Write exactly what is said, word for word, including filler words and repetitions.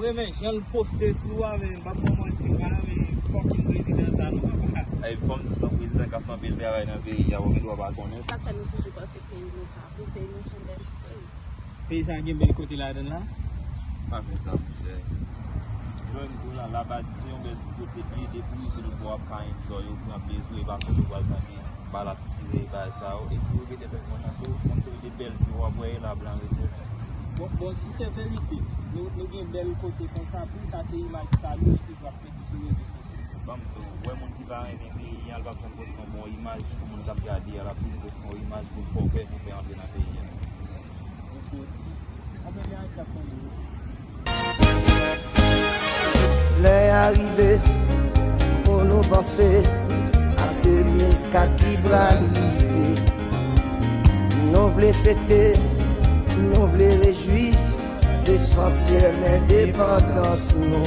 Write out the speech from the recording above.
Mwen renmen jan l poste sou a, men m p ap ba w manti, m pa renmen fucking prezidan sa non, papa. Ay, fò m di w, se yon prezidan k ap fè anpil travay nan peyi a, ou gen dwa pa konnen. Sa k fè nou toujou panse peyi nou pa pou peyi nou se yon bèl ti peyi. Peyi sa gen bèl kote ladan l la? Pa fè sa, monchè. Jwenn tou la, Labadi se yon bèl ti kote l ye, depi w rive l bò ap ka enjoy, ou pran plezi w, e pa kote w pral tande bal ap tire, bagay sa yo. E si w rete lòt bò nan tou, yon seri de bèl vye w ap wè e la blan rete. Bon, bon, si se verite, nou, nou gen bèl kote konsa, pou sa se imaj sal nou toujou ap met sou rezo sosyo. Ban m di w, ou wè moun ki pa renmen peyi a, l p ap janm poste yon bon imaj pou moun k ap gade a, l ap toujou poste yon imaj pou l fè w pè, pou w pè antre nan peyi a. Anpil ayisyen ap konnen. Lè a rive pou nou panse a de mil kat ki pral rive. Nou vle fete, nou vle rejwi de santyèm endepandans nou.